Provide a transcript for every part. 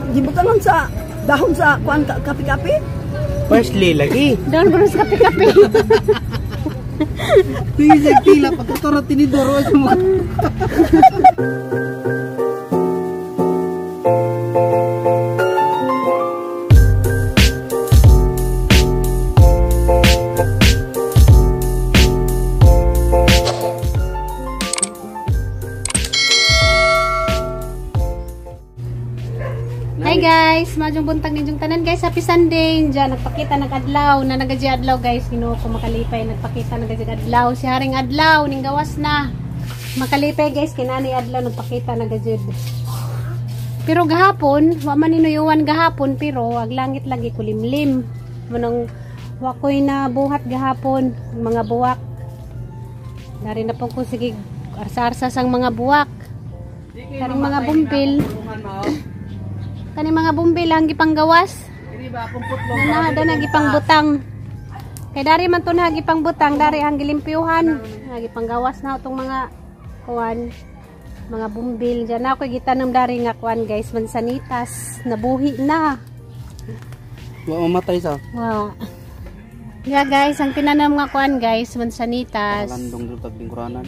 Gibutangan sa dahon sa kuan kape-kape. Parsley lagi. Dahon kuno sa kape-kape. Sige, tila pagkatara tinidor mo. Hi guys, maayong buntag ninyong tanan guys. Happy Sunday. Diyan nagpakita nag-adlaw na nagadji adlaw guys. Ginoo ko makalipay nagpakita nagadji adlaw. Si Haring Adlaw ning gawas na. Makalipay guys kinani adlaw nagpakita nagadji. Pero gahapon, wa man ninuyuan gahapon pero ag langit lagi kulimlim. Manong wa koy na buhat gahapon mga buwak. Dari na po ko sige arsa-arsa sang mga buwak. Karing mga bumbil. Kani mga bumbil ang gipanggawas. Na na gipangbutang. Kay dari man to na gipangbutang, dari ang gilimpyuhan. Gipanggawas na itong mga kuan, mga bumbil. Diyan ako gitanom dari nga kuan guys, mansanitas, nabuhi na. Wa mamatay sa. Wa. Yeah guys, ang tinanom nga kuan guys, mansanitas. Landong dito taglingkuranan.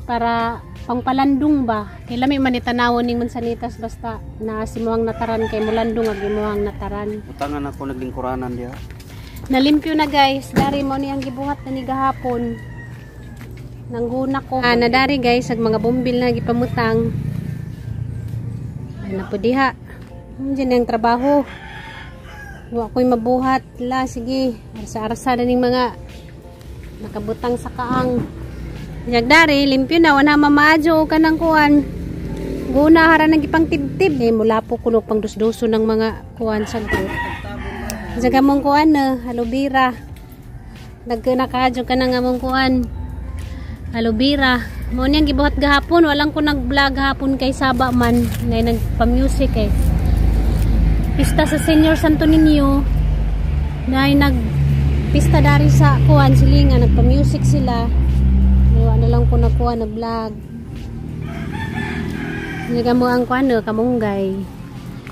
Para pangpalandong ba? Kay lami man itanawon ning mansanitas basta naa si muhang nataran kay mulandong ag imuhang nataran. Utangan ako naglingkuranan diha. Nalimpyo na guys, dari mo niyang gibuhat na ni gahapon. Nangguna ko. Ah, na dari guys, ag mga bumbil na gipamutang. Ana po diha. Diyan ang trabaho. Wa ko'y mabuhat la, sige. Arsa-arsa na ning mga nakabutang sa kaang. Yagdari, limpyo na, wala mamaadyo ka ng kuan. Guna, hara ng ipang tibtib. Eh, mula po kuno pang dusduso ng mga kuan sa group. Diyan mong kuan na, halubira. Nagkakadyo ka na nga mong kuan. Halubira. Mo niyang gibuhat gahapon, walang ko nag-vlog gahapon kay Saba man. Ngayon nagpa-music eh. Pista sa Senior Santo Niño. Ngayon nagpista dari sa kuan, silinga, nagpa-music sila. Ano lang ko nakuha na vlog. Hindi mo ang kuan no, kamunggay.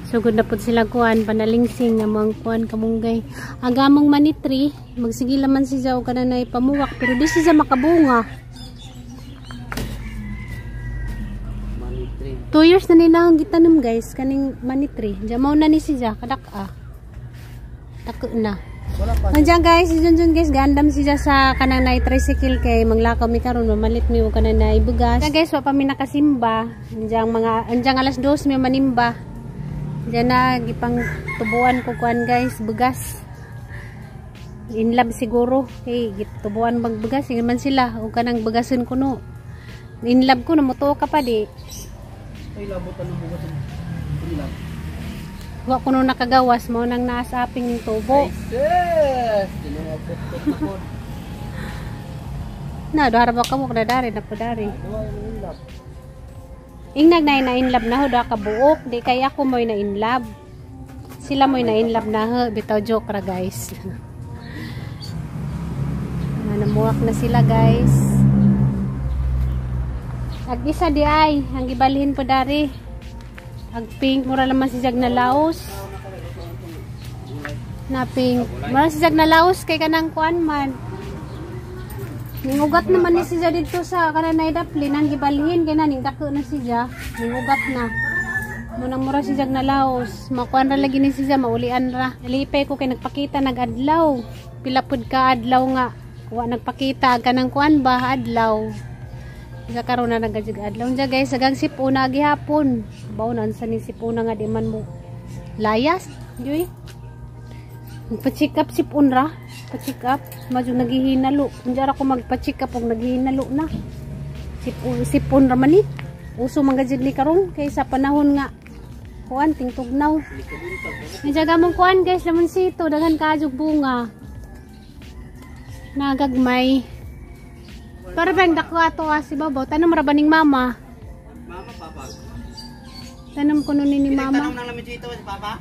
Sugod na po sila kuan panalingsing nga mo ang kuan kamunggay. Agamong manitri, magsige laman si Jaw kananay pamuwak pero di siya makabunga. Manitri. 2 years na nila ang gitanom guys kaning manitri. Jamaw na ni si Ja kadak-a. Tako na. Andiyan guys, si Junjun guys, gandam siya sa kanang na tricycle kay manglakaw mi karon mamalit mi og kanang na ibugas. Andiyan guys, wa pa mi nakasimba. Andiyan mga andiyan alas 2 mi manimba. Diyan na gipang tubuan ko kuan guys, bugas. In love siguro kay gitubuan magbugas sige man sila og kanang bugason kuno. In love ko namutuo ka pa di. Ay labot ang bugas. In love. Wa kuno nakagawas mo nang naasa aping tubo. Yes. Na duha ra ba ka mo na dari na po dari. Ingnag na in love na ho duha ka buok di kay ako moy na in love. Sila moy na in love na ho bitaw joke ra guys. Namuwak na sila guys. Ag isa di ay ang gibalhin po dari. Ag pink mura laman si jag na laos. Na pink. Mura si jag na laos kay kanang kuan man. Ningugat naman ni siya dito sa kananay daplin ang gibalhin kay na ning dako na siya. Ningugat na. Munang mura si jag na laos. Makuan ra lagi ni siya maulian ra. Nalipay ko kay nagpakita nagadlaw. Pila pud ka adlaw nga wa nagpakita kanang kuan ba adlaw. Sa karon na nagajig adlaw dya guys, sagang sipuna gihapon. Baw na sa ni sipuna nga di man mo layas. Yoy. Magpa-check up sipon ra. Pa-check up, medyo naghihinalo. Unja ra ko magpa-check up og naghihinalo na. Sipon, sipon ra man ni. Uso man gajud ni karon kay sa panahon nga kuan tingtugnaw. Medyo mong kuan guys, lamonsito daghan kaayog bunga. Nagagmay. Para bang dako ato si Babaw. Tanom ra ba ning mama? Mama, papa. Tanom ko nun ni mama. Tanom nang lamig dito si papa.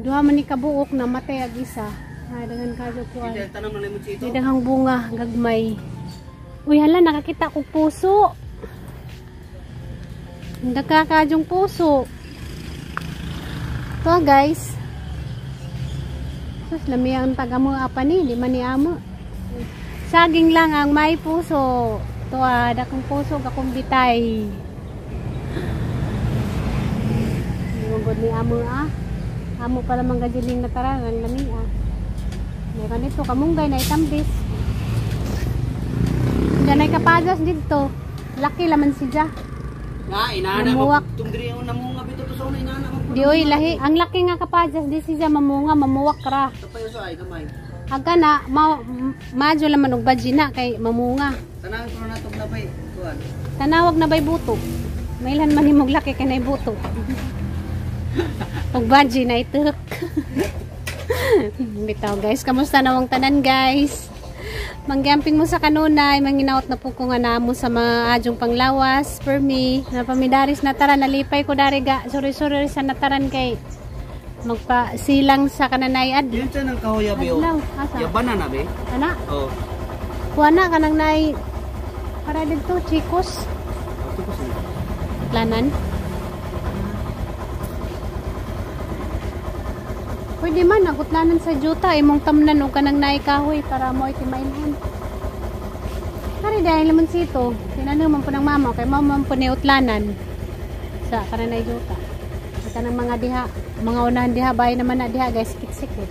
Duha man ni kabuok na matay ag isa. Ah, daghan kayo kuan. Tanom nang lamig dito. Daghang bunga gagmay. Uy hala nakakita kog puso. Nagkakadyong puso. To guys. Sus, lami ang taga mo apa ni, di man ni amo. Saging lang ang may puso. To ah, dakong puso akong bitay. Mugod ni amo ah. Amo pala manggajiling na tara, ang lami ah. Meron dito kamunggay na itambis. Diyan ay kapajas dito. Laki laman si Ja. Nga, inana. Namuwak. Tung diri ang namunga bito to sa una, inana. Di oy lahi. Ang laki nga kapajas di siya mamunga, mamuwak ra. Tapay sa ay gamay. Aga na ma madyo laman og badji na kay mamunga. Tanang ko na tong labay. Kuan. Tanawag na bay buto. Mailhan man himog laki kay nay buto. Og badji na ituk. Bitaw guys, kamusta na wang tanan guys? Manggamping mo sa kanunay, manginaot na po ko nga namo sa mga adyong panglawas, for me. Napamidaris na tara, nalipay ko dari ga. Sorry, sorry sa nataran kay magpasilang sa kananay ad. Yun siya ng kahoya be. Oh. Adlaw, asa? Yabanan na be. Ana, Oh. kuha na kanang nay para dito, chikos. Ato ko sila. Planan. Pwede man, nagutlanan sa juta, imong tamnan o kanang naay kahoy para mo itimailhan. Kari dahil naman sito, tinanong man po ng mama, kay mama man po ni utlanan sa kanang juta. At kanang mga diha, mga unahan diha, bahay naman na diha guys, sikit-sikit.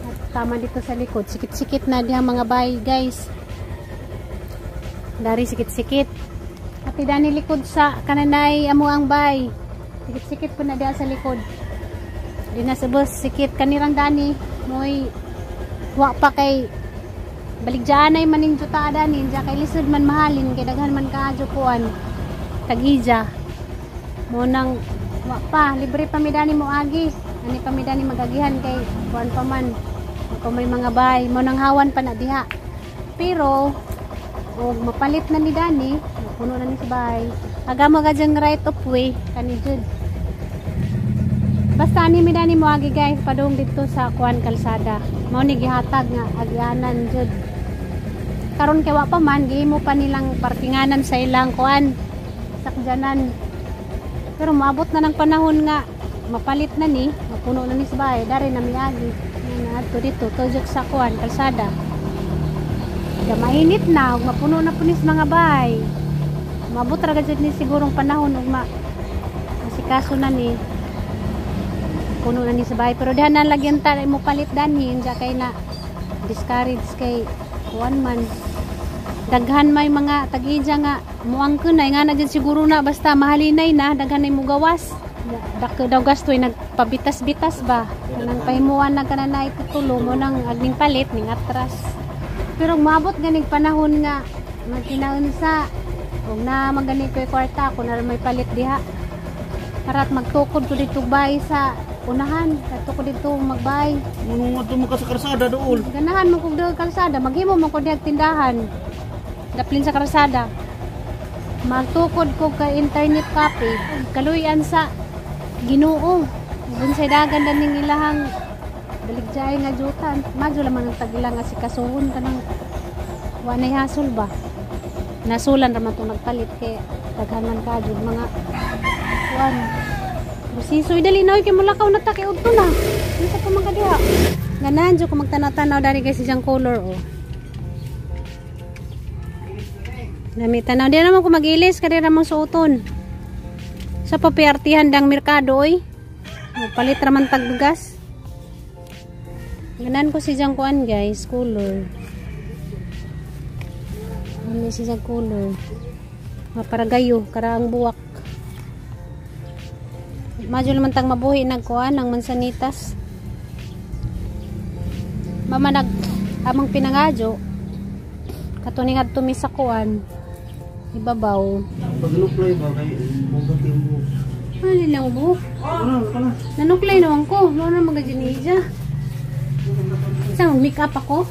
At tama dito sa likod, sikit-sikit na diha mga bahay guys. Dari sikit-sikit. At dani likod sa kananay amo ang bay. Sikit-sikit po na diha sa likod. Di na sa bus, sikit kanirang dani. Moy wa pa kay baligdyaan ay maning juta dani. Diya kay lisod man mahalin kay daghan man kaadyo kuan. Tag-ija. Mo nang wa pa libre pa mi dani mo agi. Ani pa mi dani magagihan kay kuan pa man. Kung may mga bay mo nang hawan pa na diha. Pero og mapalit na ni Dani, mapuno na ni sa bahay. Aga mo gadyang right of way kani jud. Basta ani mi Dani mo agi guys padung didto sa kuan kalsada. Mao ni gihatag nga agyanan jud. Karon kay wa pa man gihimo pa nilang parkinganan sa ilang kuan sakjanan. Pero maabot na ng panahon nga mapalit na ni, mapuno na ni sa bahay, dari na miagi. Na adto dito tujok sa kuan kalsada. Ga mainit na, ug mapuno na po ni sa mga bahay. Maabot ra gud ni sigurong panahon ug ma asikaso na ni. Puno na ni sa bahay, pero diha na lagyan ta mo palit danhi, unsa kay na discourage kay kuan man. Daghan may mga tag-ija nga muangkon ay nga na jud siguro na basta mahalinay na daghan ay mugawas. Dako daw gasto ay nagpabitas-bitas ba. Kanang pahimuan na kananay tutulo mo nang agning palit ning atras. Pero maabot ganing panahon nga magkinaunsa ug na magani ko'y kwarta ako na may palit diha. Para at magtukod ko dito bay sa unahan, kadto ko dito magbay. Muno nga mo ka sa karsada dool. Ganahan mo kog dool kalsada, maghimo mo kog dihag tindahan. Daplin sa kalsada. Magtukod ko kay internet cafe, kaluyan sa Ginoo. Bunsay dagan daning ilahang baligjaay nga jutan. Madyo laman ang tagila nga si kasuhon kanang wa nay hasol ba. Nasulan ra man tong nagpalit kay daghan man ka jud mga kuan. Proseso dali na oy kay mulakaw na ta kay udto na. Unsa pa man ka diha? Ganahan jud ko magtanaw-tanaw dari guys siyang color oh. Nami tanaw di naman ko magilis kay ra man suoton. Sa papiartihan dang merkado oy. Palit ra man tag bugas. Ganan ko si jang kuan guys, color. Ano si jang color? Maparagayo karaang buwak. Madyo naman tang mabuhi nagkuan ang mansanitas. Mama nag among pinangadyo. Katuning adto mi sa kuan. Ibabaw. Pagnuklay ba kay bugat yung buhok. Ano lang buhok? Ano kana? Nanuklay naman ko. Wala na magadyanija. Sa mag-make up ako.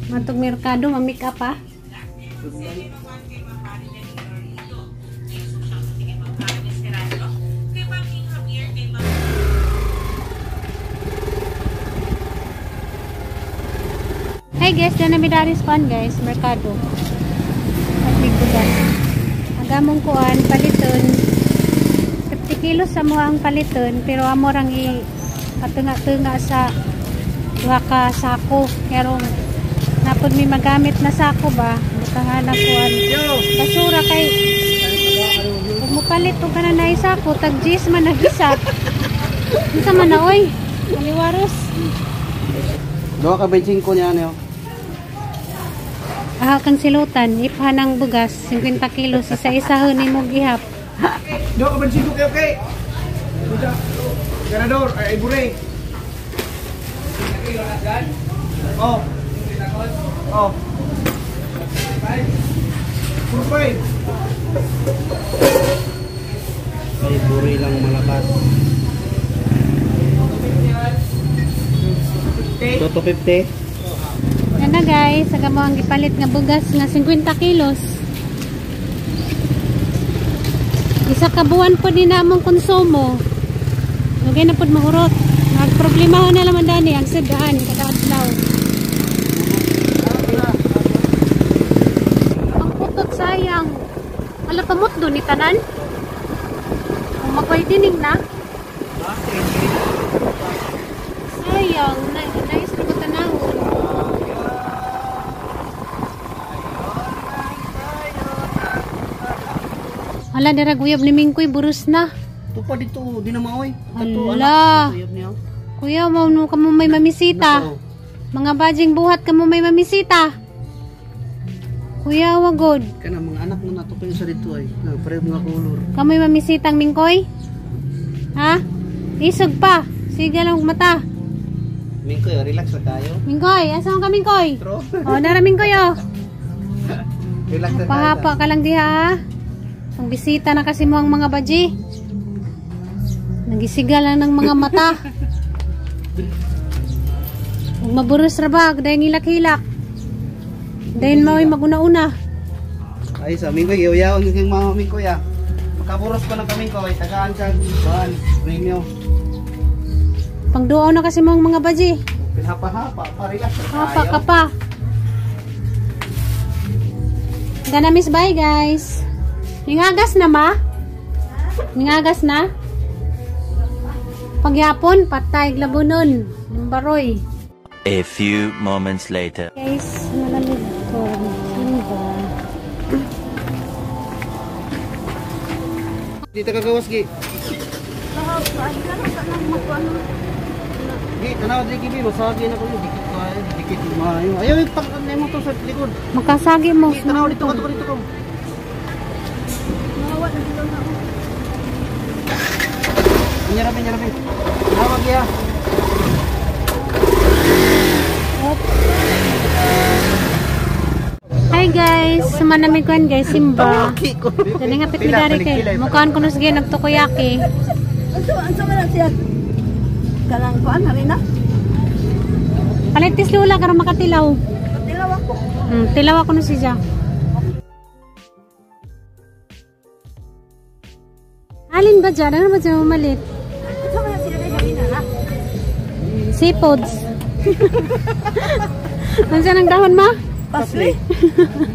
Matog merkado, ma-make up ah. Hey guys, dyan na midaris pan guys, merkado. At may bugas. Ang gamong kuan, paliton, 50 kilos sa mo ang paliton pero amo rang i patunga-tunga sa duha ka sako. Pero napod mi magamit na sako ba? Butangan na kuan. Basura kay kung mopalit og kana na sako tag 10 man ang isa. Unsa man na oy? Kaliwaros. Duha ka 25 niya ano. Ah, kang silutan, ipha ng bugas, 50 kilos, isa-isa ni mo gihap. Duha ka 25 kay okay. Ganador ay bure. Oh. Oh. 4-5. Ay buri lang malakas. Okay. 250. Yan na guys, aga mo ang gipalit nga bugas nga 50 kilos. Isa ka buwan po din na among konsumo. Lugay na pod mahurot. Nagproblema na naman dani ang sedaan kada adlaw. Ang putot sayang. Ala pamot do ni tanan. Kung makoy dining na. Sayang, na nice na ko tanawon. Hala, dira guyab ni Mingkoy, burus na. Tupa dito, di na maoy. Hala. Kuya, mau no kamo may mamisita. Mga bajing buhat kamo may mamisita. Kuya, wagod. Kana mga anak mo natukoy sa dito ay. Na pareho mga color. Kamoy mamisitang Mingkoy? Ha? Isog pa. Sige lang mata. Mingkoy, relax na tayo. Mingkoy, asa ka Mingkoy? Tro. Oh, nara Mingkoy oh. Relax na tayo. Pahapa ka lang diha ha. Ang bisita na kasi mo ang mga baji. Nagisiga lang ng mga mata. Huwag maburos ra ba, dahil hilak-hilak. Dahil mao'y maguna-una. Ay sa Mingkoy, yaw-yaw ang iyong mama Mingkoy ah. Makaburos pa ng kamingkoy, tagaan sa ban, premyo. Pangduaw na kasi mo ang mga baji. Pinhapa-hapa, pa relax na tayo. Hapa ka pa. Gana miss, bye guys. Ningagas na ma? Ningagas na? Pagyapon, patay, glabunon. Nimbaroy. A few moments later. Guys, malamig ko. Sino ba? Dito ka gawas gi. Gi, tanaw diri gibi, masagi na ko dikit ko ay, dikit maayo. Ayaw ipak nimo to sa likod. Makasagi mo. Gi, tanaw dito ka dito ko. Nyarabi, nyarabi. Tawag ya. Hi guys, sumanamig ko guys, Simba. Dali nga pit midari kay. Mukhaan ko nusgay nagtukuyaki. Unsa man na siya? Kanang kuan harina? Palitis lula karon makatilaw. Tilaw ako. Tilaw ako no siya. Alin ba dyan? Ano ba dyan umalit? Unsa man na siya kay harina na? Seafood. Nandiyan ang dahon ma? Pasli.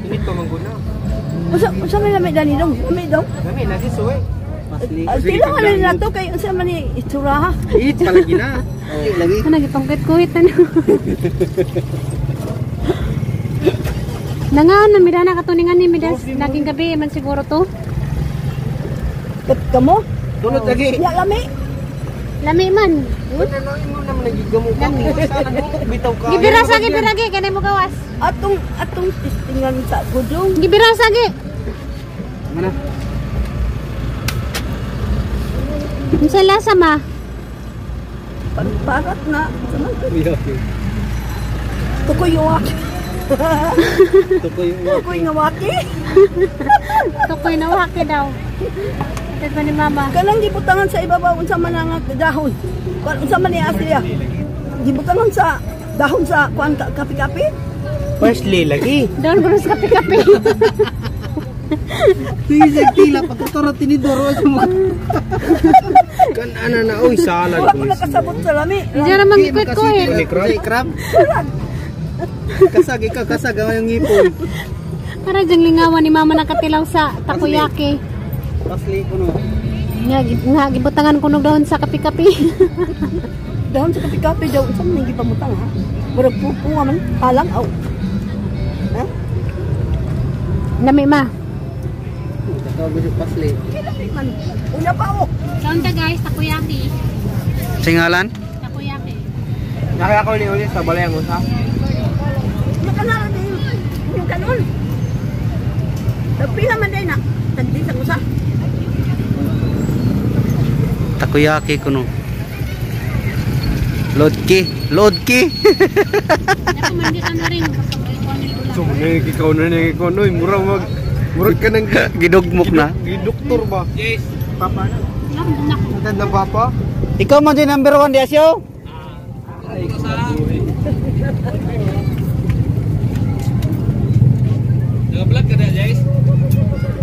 Init pa mangguna. Unsa man lami dani dong? Lami dong. Lami lagi suwe. Pasli. Tilaw na nila to kay unsa man ni itsura ha? Init pa lagi na. Oh, lagi. Ano, gipangkit-kuhit na no. Nangaon na midana katuningan ni Midas. Laging gabi man siguro to. Kat kamo? Dulot lagi. Nya lami. Lami man. Ano mo naman nagigamo ka? Sana mo bitaw ka. Gibirasa gibiragi kanay mo gawas. Atong testingan sa gudong. Gibirasa gi. Mana? Unsa lasa ma? Parat na. Unsa man? Tukoy yung waki. Tukoy yung Tukoy nga waki. Tukoy na waki daw. Atid pa ni mama. Kanang gibutangan sa ibabaw unsa man ang dahon. Kuan unsa man ni asya. Gibutangan sa dahon sa kuan kape-kape. Parsley lagi. Doon ko sa kape-kape. Sige, tila pagkatara tinidor sa mga. Kan ana na oy salad. Wala ko nakasabot sa lami. Hindi naman gikuit-kuit. Krab. Kasag ikaw, kasag ang ngipon. Para diyang lingawan ni mama nakatilaw sa takoyaki. Pasli ko no. Nga gibutangan kuno dahon sa kapi-kapi. Dahon sa kapi-kapi daw unsa man gipamutang ha? Murag pupo nga man halang aw. Ha? Nami ma. Tawag ko pasli. Kailan man? Una pa oh. Kaunta guys, takoyaki. Singalan? Takoyaki. Nakaya ko uli sa balay ang usa. Makanara din yung kanon. Pila man day na. Tagdi sa usa. Takoyaki kuno. Lodki, lodki. Ako man di ka na rin. So, ikaw na niya ikaw noy, mura mag murag ka ng Gidugmok na. gidoktor ba? Yes. Papa na. Nako. Matanda papa. Ikaw man din number 1 di asyo. Nag-vlog ka na, guys?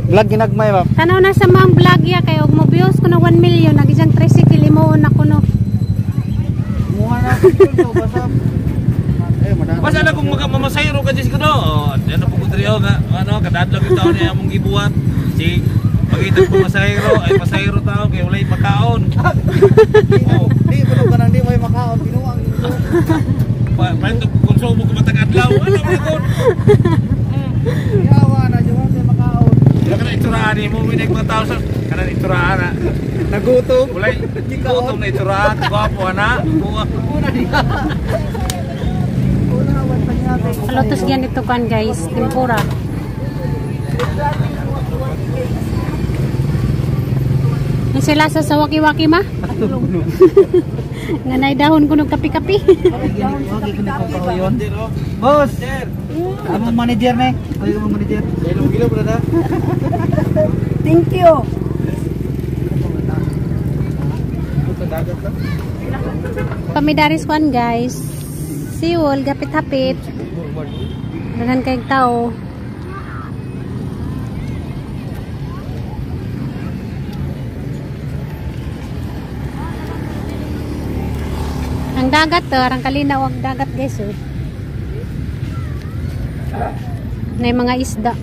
Vlog ginagmay ba? Tanaw na sa mga vlog ya kay og mo views ko na 1 million nag isang tricycle imo na kuno. Muha na ko basta. Eh, madami. Basta na kung mamasayro ka Diyos ko no. Oh, ano po ko diri nga ano kadadlog yung taon niya among gibuhat. Si pagitag ko masayro ay pasayro tao kay walay makaon. Oh, Di ko ka nang di may makaon binuang. pa pa konsumo ko matag adlaw. Ano man ko? Yawa na jud sa makaon. Wala ka na itsuraan mo may mga tao sa kanang itsuraan na. Nagutom. Walay gutom na itsuraan, gwapo ana. Buwa. Una diha. Una wan pangyari. Lotus yan ito kan guys, tempura. Ang sila sa waki-waki ma? Nga nay dahon kuno kapi-kapi. Boss. Among manager ne. Kuy mo manager. Ilong gilo brother. Thank you. Pamidaris kuan guys. Siwol gapit-hapit. Daghan kayong tao. Ang dagat to, arang kalinaw ang dagat guys oh. May mga isda.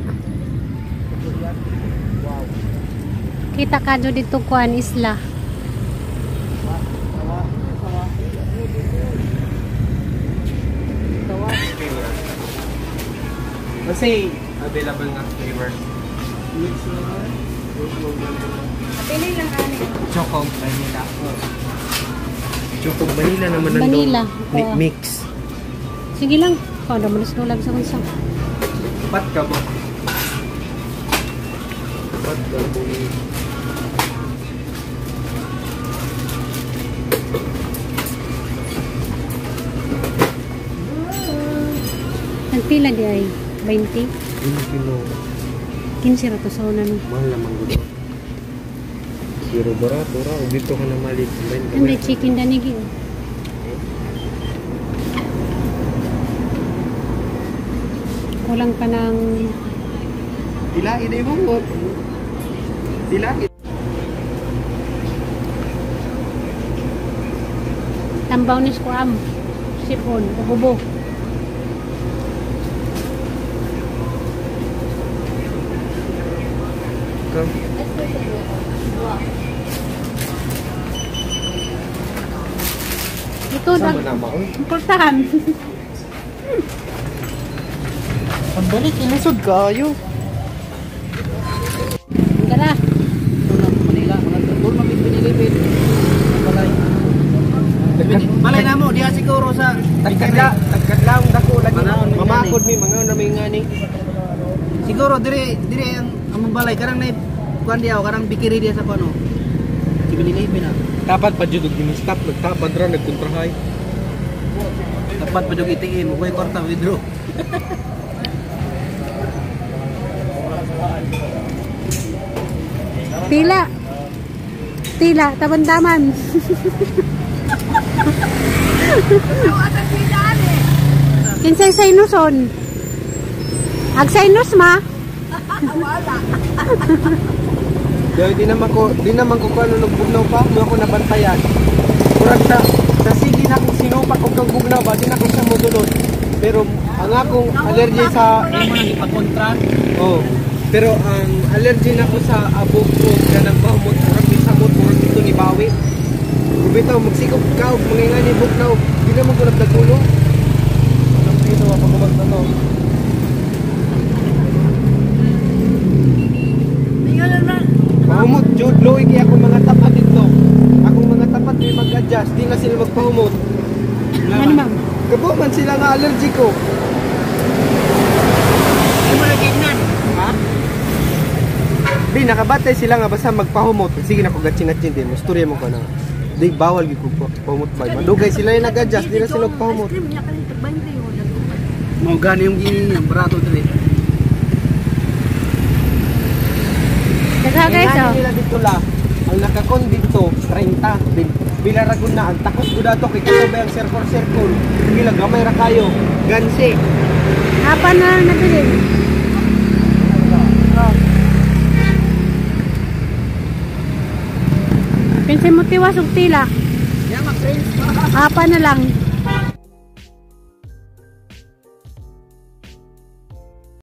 Kita ka dyan dito kuan isla. Kasi available na flavor. Pili lang ani. Choco vanilla. Choco vanilla naman ang Vanilla. Ni Oo. mix. Sige lang. Kung ano mo nasulag sa kunsa. Pat ka mo. Pat ka mo. Nagpila di ay 20. Kilo. 15 ra to sa una no. Mahal naman gusto. Pero barato ra. Dito ka na malit. Hindi chicken danigi. Oh. Kulang pa ng Dilaki na mo. Dilaki. Tambaw ni squam. Sipon, ububo. Ito Sama na ba? Importanhan. Pagbalik ilisod kayo. Dara. Manila, mga doon mami pinilipit. Balay. Balay na mo, diha siguro sa Tagkadla, tagkadlaong dako lagi. Mangaon, Mamakod mi, mangaon na mi ngani. Siguro dire dire ang among balay karang nay kuan diha karang bikiri diha sa kuno. Si pinilipit na. Dapat pa jud og stop nagtabad ra nagkontrahay. Dapat pa jud ATM, way kwarta withdraw. Tila. Tila, tabandaman. Kinsay sinuson? Ag sinus ma? Wala. Di, di naman ko kuno nagbugnaw pa, mo ako nabantayan. Murag sa sige na akong sinupak og kang bugnaw ba, di na ko siya modulot. Pero ang akong allergy sa Mo nang ipakontra. Oh, pero ang allergy na ko sa abog ko kanang mahumot, murag di samot mo gibawi. Kung bitaw magsikop ka og mga ingani bugnaw, di na mo ko nagdagulo. Anong pino ako kumagtato. Tingnan na. Pahumot, Jude, luwi kaya akong mga tapat dito. Akong mga tapat may mag-adjust, di na sila magpahumot. Ano ma'am? Kabo man sila nga allergy ko. Di mo nagignan. Ha? Di, nakabatay sila nga basta magpahumot. Sige na ko gatsin-gatsin din. Musturya mo ko na. Di, bawal gyud ko pahumot ba. Madugay sila yung nag-adjust, di na sila magpahumot. Ice cream niya kanin tag 20 oh, nagkuman. Mao gani yung gini ang barato diri. Dagha guys Ingani oh. nila dito la, ang nakakon dito, 30. Din, bila ragon na, ang takos ko dato, kay katubay ang circle-circle. Bila gamay ra kayo. Gansi. Apa na lang nabilin. Oh. Pinsay mo tiwas og tila. Ya, mag-friends. Apa na lang.